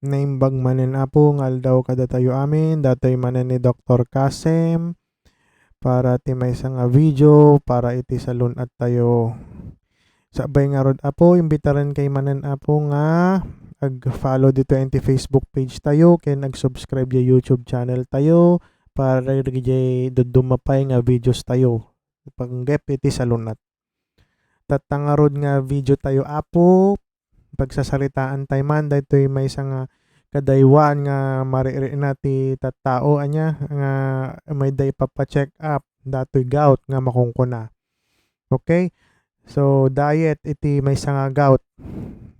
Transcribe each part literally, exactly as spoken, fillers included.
naimbag manen, Apo, nga aldaw kadatayo amin. Datoy manen ni Doktor Kasem para ti maysa nga video para iti salun-attayo. Sakbay ngarud, Apo, imbitarenkayo manen, Apo, nga ag-follow ditoy iti Facebook page tayo ken ag-subscribe diay YouTube channel tayo para dagiti dadduma pay nga videos tayo panggep iti salun-at. Tatta ngarud nga video tayo, Apo, pagsasaritaan tayo man daytoy maysa nga kadaywan nga marikna ti tattao, ania, nga mayda ipapa-check up datoy gout nga makunkuna. Okay? So, diet iti maysa nga gout.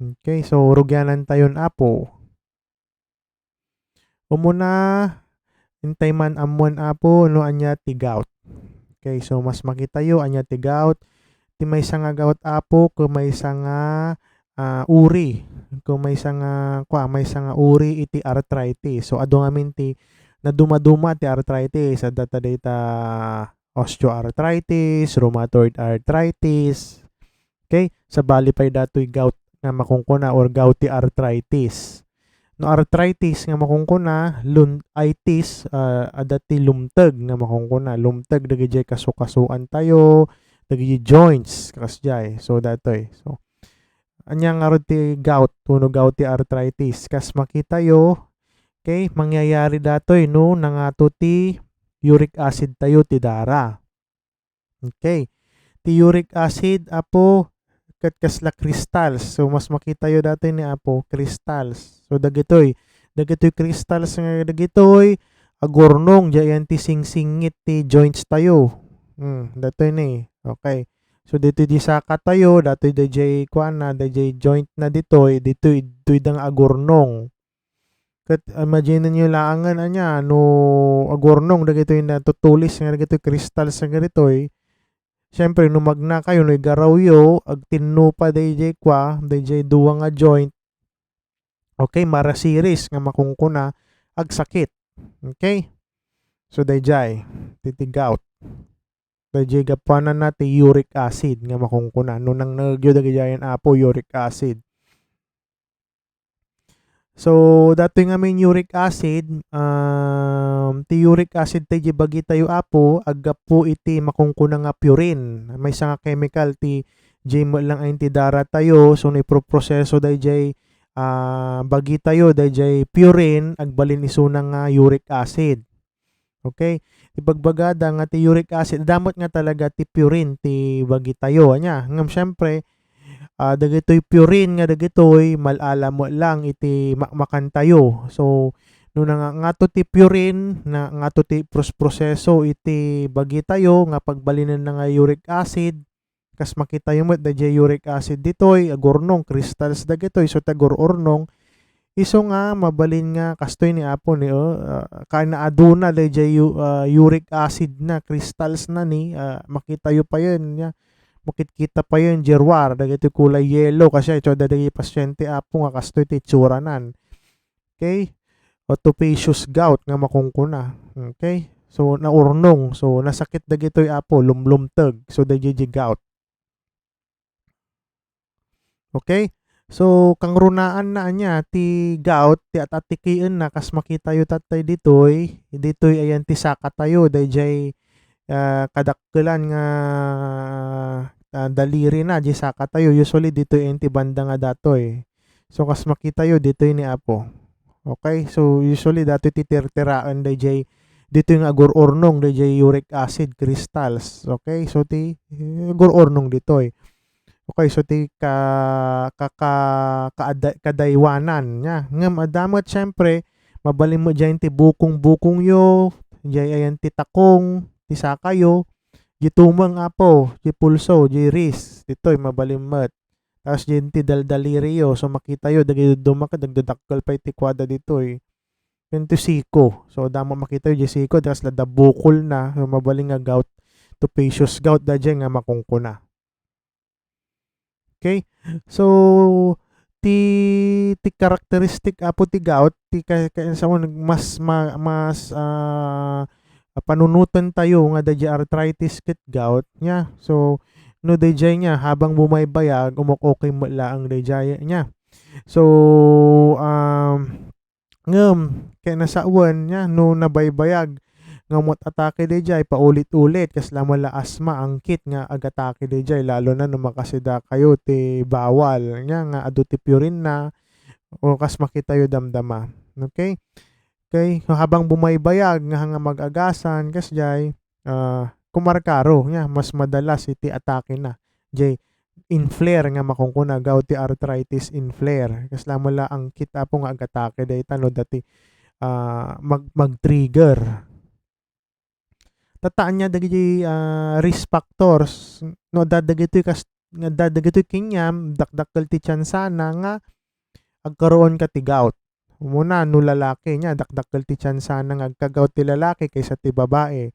Okay, so rugianan tayon, Apo. Umuna, intay man ammoen, Apo, no ania ti gout. Okay, so mas makitayo ania ti gout. Ti maysa nga gout, Apo, ken maysa nga, ah, uri, ken maysa nga, kua, maysa nga uri iti arthritis. So, adu ngamin ti nadumaduma ti arthritis. Adda ta dayta osteoarthritis, rheumatoid arthritis. Okay? Sabali pay datoy gout nga makunkuna or gouty arthritis. No arthritis nga makunkuna, lun-, itis, ah, adda ti lumteg nga makunkuna. Lumteg dagiti kasukasuan tayo, dagiti joints, kasdiay. So, datoy. So, ania ngarud ti gout, wenno gouty arthritis? Kas makitayo, okay, mangyayari datoy, no, nangato ti uric acid tayo, ti dara. Okay. Ti uric acid, Apo, ket kasla crystals. So, mas makitayo datoy ni Apo, crystals. So, dagitoy, dagitoy crystals nga dagitoy, agurnong, diay ayan ti singsingit ti joints tayo. Hmm, datoy ni. Okay. So, ditoy di saka tayo, datoy dayjay kuana, dayjay joint na ditoy, ditoy, ditoy da nga agurnong. Ket imagine-yo laengen ania, no agurnong dagitoy natutulis nga dagitoy crystals nga ditoy, siyempre, no magnakayo, no igarawyo, agtinnupa dayjay kua, dayjay dua nga joint, okay, marasiris nga makunkuna, agsakit. Okay? So, dayjay, ti, ti gout. Dayjay gapuananna ti uric acid nga makunkuna. No nangngegyo dagiti ayan, Apo, uric acid. So, datoy ngamin uric acid, um, ti uric acid tay di bagitayo, Apo, aggapu iti makunkuna nga purine. Maysa nga chemical ti di met lang ayan ti daratayo. So, no iproproseso dayjay, ah, bagitayo, dayjay purine, agbalin isuna nga uric acid. Okay? Ti bagbagada nga ti uric acid, adda met nga talaga ti purine ti bagitayo, ania. Ngem siyempre, ah, dagitoy purine nga dagitoy, mal-ala met lang iti makmakantayo. So, no nanga-, ngato ti purine, na, ngato ti pros-, proseso iti bagitayo nga pagbalinenna nga uric acid, kas makitayo met, dayjay uric acid ditoy, agurnong, crystals dagitoy, so ti agur-urnong, isu nga mabalin nga kastoy ni Apo ni, oh, ah, kanaaduna dayjay u-, ah, uric acid na, crystals na ni, ah, makitayo payen, nia, makitkita payen, jeruar, dagitoy kulay yellow, kasi ito dagiti pasyente, Apo, nga kastoy ti itsuranan. Okay? O tupisus gout nga makunkuna. Okay? So, naurnong. So, nasakit dagitoy, Apo, lumlumteg. So, dayjay gout. Okay? So, kangrunaanna ania ti gout, ti at-atikienna, kas makitayo tattay ditoy, ditoy ayan ti sakatayo, dayjay, ah, kadakkelan nga, ah, dalirina, di sakatayo, usually ditoy ayan ti banda nga datoy. So, kas makitayo, ditoy ni Apo. Okay? So, usually, datoy ti tirtiraen dayjay, ditoy nga agur-urnong dayjay uric acid crystals. Okay? So, ti, eh, agur-urnong ditoy. Okay, so ti ka-, ka-, ka-, kaada-, kadaywanan nia. Ngem adda met, siyempre, mabalin met diay ti bukong-bukongyo, diay ayan ti takong, ti sakayo, di tumeng, Apo, di pulso, di wrist, ditoy mabalin met. Tapos diay ti daldaliriyo, so makitayo, dagiti dumaduma ket agdadakkel pay ti kuada ditoy. Ken ti siko. So, damo makitayo, di siko, di kasla da bukol na, so, mabalin nga gout, tupisus gout, dayjay nga makunkuna. Okay? So, ti, ti characteristic, Apo, ti gout, ti ka-, kainsaon, mas ma-, mas, ah, panunoten tayo nga dayjay arthritis ket gout nia. So, no dayjay nia, habang bumaybayag, umuk-okay met laeng dayjay nia. So, um, Ngem, ket nasawen nia no nabaybayag nga ummat-atake daydiay paulit-ulit, kasla met la asma, angkit nga agatake daydiay, lalo na no makasidakayo ti bawal nia nga adu ti purinna, o kas makitayo damdama. Okay? Okay, so habang bumaybayag nga, nga mag-agasan, kasdiay, ah, kumarkaro nia, mas madalas iti atake na. Jay, inflare nga makunkuna, gout ti arthritis inflare. Kasla met la angkit, Apo, nga agatake dayta no dati, ah, mag-, mag-trigger. Tatta ania dagiti, ah, risk factors no adda dagitoy kas-, nga adda dagitoy kaniam, dakdakkel ti tiansana nga agkaroon ka ti gout. Umuna, no lalaki nia, dakdakkel ti tiansana nga agka-gout ti lalaki kaysa ti babae.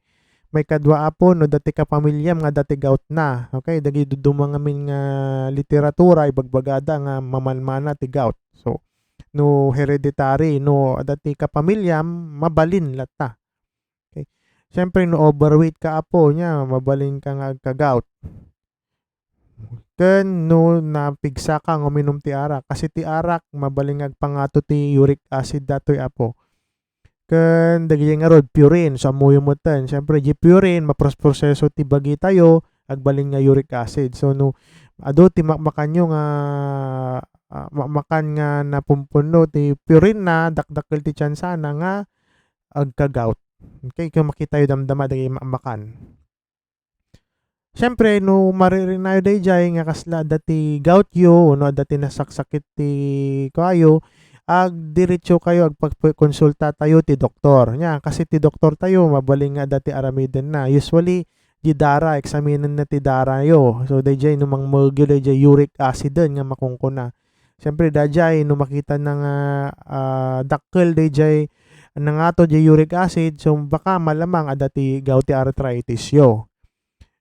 Maikadua, Apo, no dati kapamiliam nga adda ti gout na. Okay, dagiti dadduma ngamin nga literatura, ibagbagada nga mamanmana ti gout. So, no hereditary, no adda ti kapamiliam, mabalin latta. Okay. Siyempre, no overweight ka, Apo, nia, mabalin ka nga agka-gout. Ken no napigsa ka nga uminum ti arak, kasi ti arak, mabalin nga agpangato ti uric acid datoy, Apo. Ken dagiti ngarud, purine, so ammoyo metten. Siyempre, di purine, maprosproseso ti bagitayo, agbalin nga uric acid. So, no adu ti makmakanyo nga, ah, makmakan nga napumpunno ti purine na, dakdakkel ti tiansana nga agka-gout. Okay, kung makitayo damdama dagiti makmakan. Siyempre, no maririnayo daydiay nga kasla adda ti gout yo, wenno adda ti nasaksakit ti kuayo, agdiretso kayo, agpagkonsulta tayo ti doktor. Nia, kasi ti doktor tayo, mabalin nga adda ti aramiden na. Usually, di dara, examinen na ti dara yo. So, daydiay, no mangmegyo daydiay uric aciden nga makunkuna. Siyempre, daydiay, no makita na nga, ah, dakkel daydiay nangato di uric acid, so baka malamang adda ti gout ti arthritis yo.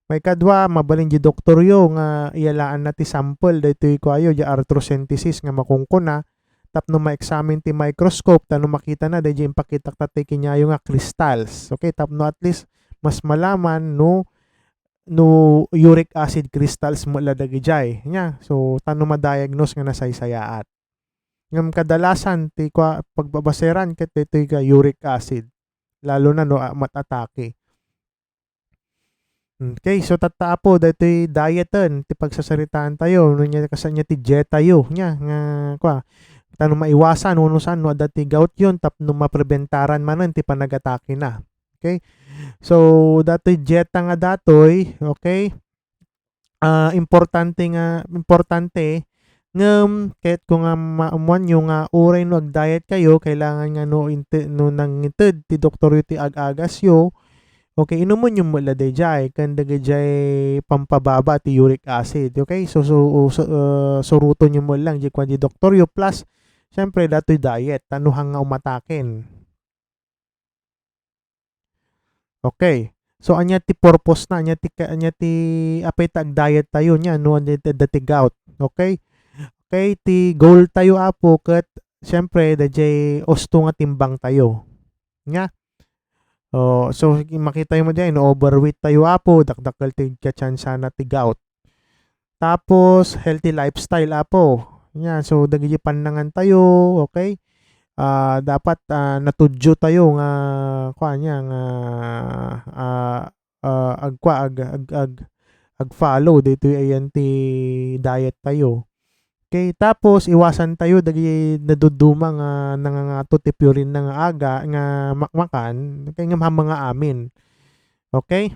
Maikadua, mabalin di doktor yo nga iyalaanna ti sample daytoy kuayo, di arthrocentesis nga makunkuna, tapno ma-examine ti microscope, tapno makita na daydiay impakitak ta ti kinayo nga crystals. Okay, tapno at least mas malaman no, no uric acid crystals met la dagidiay. Nia, so, tapno ma-diagnose nga nasaysayaat. Ngem kadalasan ti kua-, pagbabaseran ket daytoy nga uric acid, lalo na no, ah, mat-atake. Okay, so tatta, Apo, daytoy dieten ti pagsasaritaan tayo, no nia, kas ania ti dieta yo, nia, nga, kua, tapno maiwasan, wenno saan, no adda ti gout yon, tapno mapreventaran manen ti panagatake na. Okay? So, datoy dieta nga datoy, okay? Ah, importante nga, importante, ngem ket ko nga maammoanyo nga uray no agdiet kayo, kailangan nga no inte-, no nangited ti doktoryo ti ag-agasyo, okay, inumenyo met la daydiay, ken dagijay pampababa ti uric acid, okay? So, so, so, ah, surotenyo met lang, di kuan di doktoryo, plus, siyempre, datoy diet, ta no hanga umataken. Okay. So, ania ti purpose na? Ania ti ka-, ania ti apay ta agdiet tayo nia, no? Ania ti, adda ti gout. Okay? Okay, ti goal tayo, Apo, ket siyempre, dayjay usto nga timbang tayo. Nia? Oh, so, makita mo diay, no, overweight tayo, Apo, dakdakkel ti kachansana ti gout. Tapos, healthy lifestyle, Apo. Nia, so, dagiti pannangan tayo, okay? Ah, dapat, ah, natudyo tayo nga, kuan nia, nga, ah, ah, agkua-, ag-, ag-, ag-, ag-follow ditoy ayan ti diet tayo. Okay, tapos iwasan tayo dagiti nadudduma nga nangangato ti purinna nga aga, nga makmakan, okay, nga manga amin. Okay?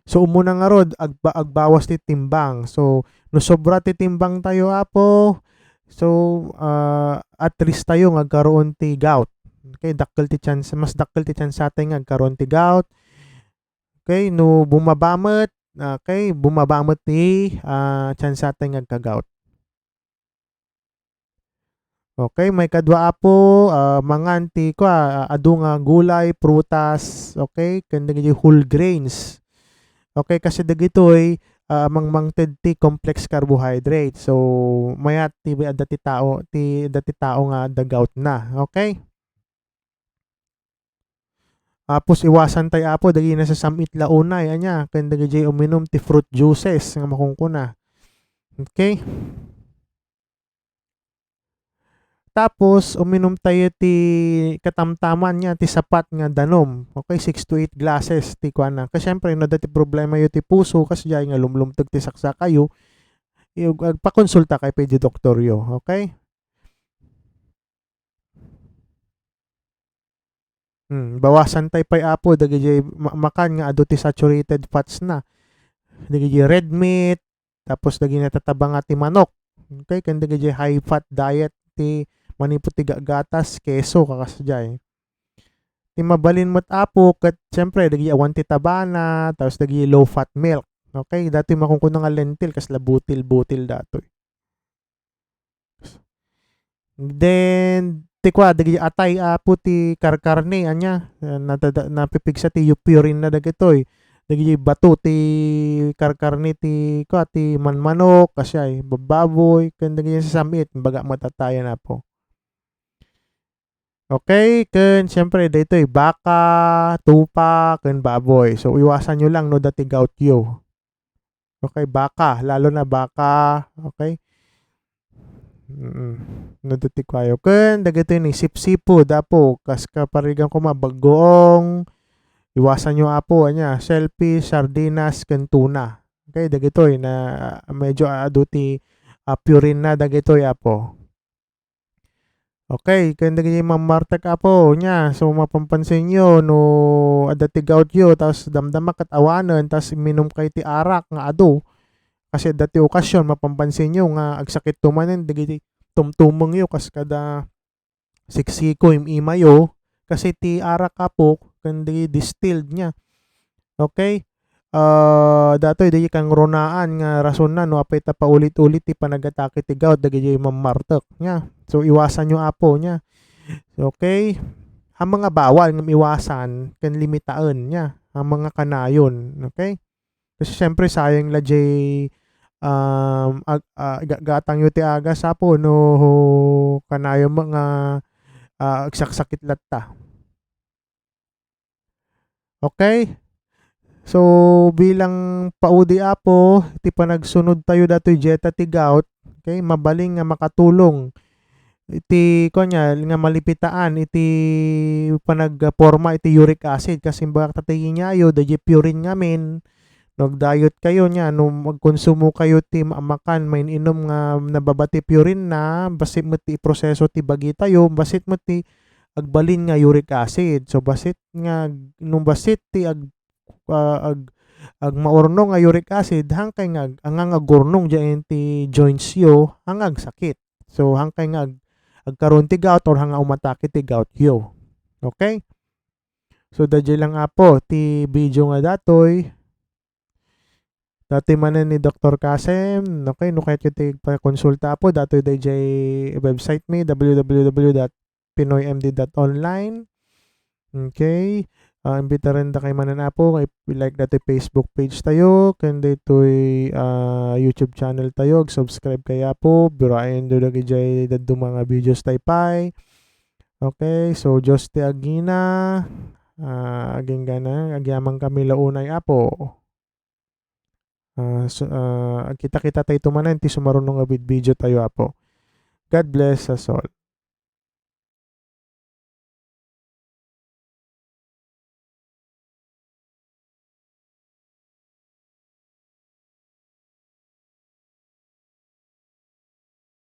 So, umuna ngarud, agba-, agbawas ti timbang. So, no sobra ti timbang tayo, Apo, so, ah, at risk tayo nga agkaroon ti gout. Okay, dakkel ti chance, mas dakkel ti chance tayo nga agkaroon ti gout. Okay, no bumaba met, okay, bumaba met ti, ah, chance tayo nga agka-gout. Okay, maikadua, Apo, ah, mangan ti kua, ah, adu nga gulay, prutas, okay, ken dagiti whole grains. Okay, kasi dagitoy, ah, mangmangted ti complex carbohydrate. So, mayat ti adda ti tao, ti adda ti tao nga adda gout na. Okay? Tapos iwasan tayo, Apo, dagiti nasasam-it la unay, ania, ken dagiti uminum ti fruit juices nga makunkuna. Okay? Tapos, uminum tayo ti katamtaman niya, ti sapat nga danum. Okay, six to eight glasses ti kuana. Kasi syempre, no, dati problema yo ti puso, kasjay nga lumlumteg ti saksakayo, ag-, agpakonsulta kay pay di doktor yo. Okay? Hmm, bawasan tay pay, Apo, dagiti ma-, makan nga adu ti saturated fats na. Dagiti red meat, tapos dagiti natataba nga ti manok. Okay, ken dagiti high fat diet ti manipud ti ga-, gatas, keso, kakasdiay. Ti mabalin met, Apo, ket siyempre, dagiti awan ti tabana, tapos dagiti low fat milk. Okay, dati makunkuna nga lentil, kasla butil-butil datoy. Then, ti kua, dagiti atay, Apo, ti karkarne, ania, eh, natada-, napipigsa ti yu-, purine na dagitoy. Dagiti bato ti karkarne ti, kua, ti manmanok, kasjay, babbaboy, ken dagiti sasam-it, baga met atayan, Apo. Okay, ken siyempre, daytoy, baka, tupa, ken baboy. So, iwasan nyo lang, no, dati gout yo. Okay, baka, lalo na baka, okay? Mm. No, dati kuayo. Ken dagitoy ni sipsipud, Apo, kas kaparigan ko, mabaggoong, iwasan nyo, Apo, ania, shellfish, sardinas, ken tuna. Okay, dagitoy na, ah, medyo adu ti, ah, purine na dagitoy, Apo. Okay, ken dagiti mammartek, Apo, nia, so, mapapansin yo, no, adda ti gout yo, tas damdama ket awanen, tas minum kayo ti arak nga adu. Kasi adda ti okasyon, mapapansin yo nga agsakit to manen dagiti tumtumeng yo, kas kada siksiko, im-ima yo, kasi ti arak, Apo, ken di distilled, nia. Okay? Ah, datoy, dagiti kangrunaan nga rasonna no apay ta paulit-ulit ti panagatake ti gout dagiti mammartek, nia. So, iwasan yo, Apo, nia. Okay? Ammang nga bawal, ngem iwasan, ken limitaen, nia. Ammang nga kanayon, okay? Kasi siyempre, sayang la jay, um, ag-, ah, ga-, gatang yo ti agas, Apo, no kanayon met nga, ah, agsaksakit latta. Okay? So, bilang paudi, Apo, ti panagsunod tayo datoy dieta ti gout, okay, mabalin nga makatulong iti, kuan, nia, nga malipitaan iti panagporma iti uric acid. Kasi imbagak ta ti nyayo, daydi purine ngamin, no, agdayot kayo, nia, no, magkonsumo kayo ti ma-, makan, maininum nga nababa ti purine na, bassit met ti iproseso ti bagitayo, bassit met ti agbalin nga uric acid. So, bassit nga, no, bassit ti ag-, ah, ag-, agmaurnong nga uric acid, hangkay nga ag-, anga nga agurnong diay ti joints yo, anga agsakit. So, hangkay nga ag-, agkaroon ti gout or anga umatake ti gout yo. Okay? So, daydiay lang, Apo, ti video nga datoy. Datoy manen ni Doktor Kasem, okay, no kayat yo ti pakonsulta, Apo, datoy daydiay website mi, W W W dot pinoy M D dot online. Okay. Ah, imbitaren da kay manen, Apo, nga i-like datoy Facebook page tayo, ken daytoy, ah, YouTube channel tayo, ag-subscribe kay, Apo, biraen do dagijay dadduma nga videos tay pay. Okay, so, Dios ti agina, ah, aginggana, agyaman kami la unay, Apo. Ah, so, ah, kita-kita tayo manen ti sumaruno nga vid-, video tayo, Apo. God bless us all.